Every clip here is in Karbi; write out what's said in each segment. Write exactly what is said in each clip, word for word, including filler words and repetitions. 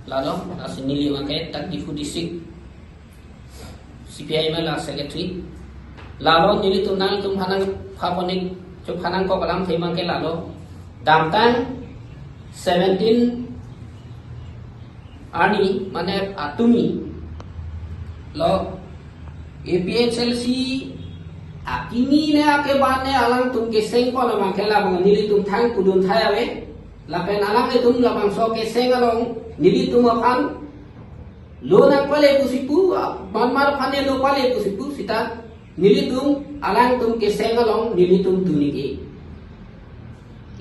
Lalo, lasi neli abangke dak Diphu District C P I M L a secretary. Lalo nelitum nangtum phanang phaponik chuk phanang kok alamthe abangke lalo. Damtang seventeen arni mane atumi lo A P H L C akimi ne akeban ne alangtum kesengpon abangke labang nelitum thang kudun thai ave. Lapen alanglitum labangso keseng along nelitum aphan lo nangpale pusi pu, ah, manmar aphan ne lo pale pusi pu sita nelitum alangtum keseng along nelitum dun-ik-e.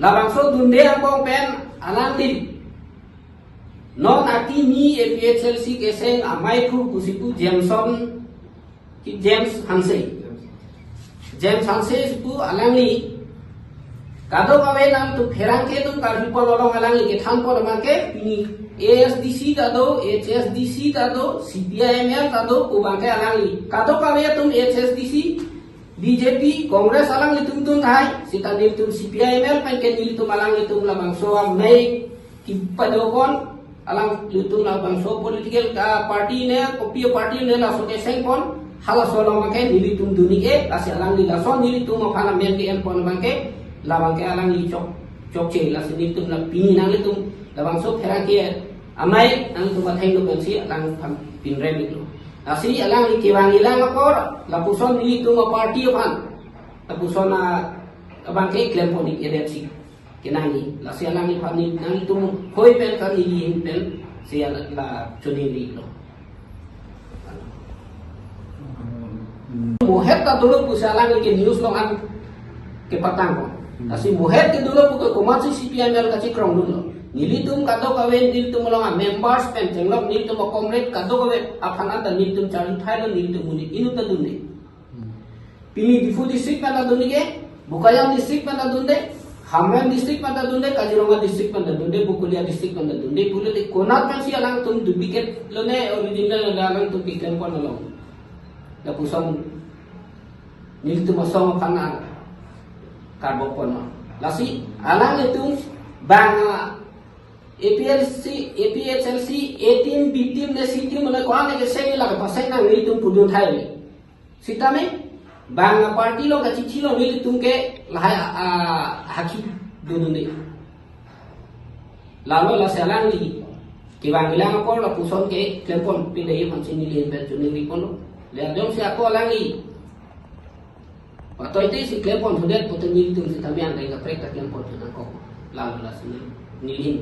Labangso dunde angbong pen alangli non akimi A P H L C keseng amei phu pusi pu Jameson ki James Hanse. James Hanse pu alangli kadokave nangtum pherangke atum karhipon along alangli kethanpon abangke pini A S D C ta do, H S D C ta do, C P I M L ta do, pu abangke alangli kadokave atum H S D C, B J P, Congress alanglitum dun thai, sita nelitum C P I M L pen ke nelitum alanglitum labangso amei kepadopon, alanglitum labangso political, ah, party ne, kopi party ne laso kesengpon, halaso along abangke nelitum dun-ik-e, lasi alangli laso nelitum aphan amen ke-enpon abangke, labangke alangli chok, chokche, lasi nelitum la pini nanglitum labangso pherangke amei nangtum atheng do pensi alangphan pinrem-iklo. Lasi alangli kevang kelang apor, lapuson nelitum aparty aphan, lapuson a, abangke klempon-ik-edet si kenangji, lasi alangliphan ne nangtum hoi pen kan neli ahin pensi la choningri-iklo. Mohet ta dolo pusi alangli ke news along an kepatangpon. Lasi mohet ke dolo pu ke komatsi C P I M L kachekrong dunlo. Nelitum kadokave nelitum along a-members pen chenglok nelitum a-comrade kadokave aphan anta nelitum charli thailo, nelitum monit inut ta dunde. Pini Diphu District pen ta dun-ik-e, Bokajan District pen ta dunde, Hamren District pen ta dunde, Kaziranga District pen ta dunde, Bokolia District pen ta dunde, pulote konat pensi alangtum duplicate lone original lone alangtum keklempon along. Lapuson nelitum asong aphan karbokpon. Lasi alanglitum bang A P L C, A P H L C, A team, B team, ne C team, ne ko-an ne keseng la paseng nang nelitum pudun thai. Sitame bang aparty along kachichilo nelitum ke lahai, ah, haki dodunde. Lalo lasi alangli kevang kelang apor lapuson ke klempon pindai aphansi neli ahin pen choningri-ikponlo. Le jongsi ako alangli patoite si klempon thudet pute nelitum sitame angdeng kaprek ta klempon thu nangkok. Lalo lasi neli ahin.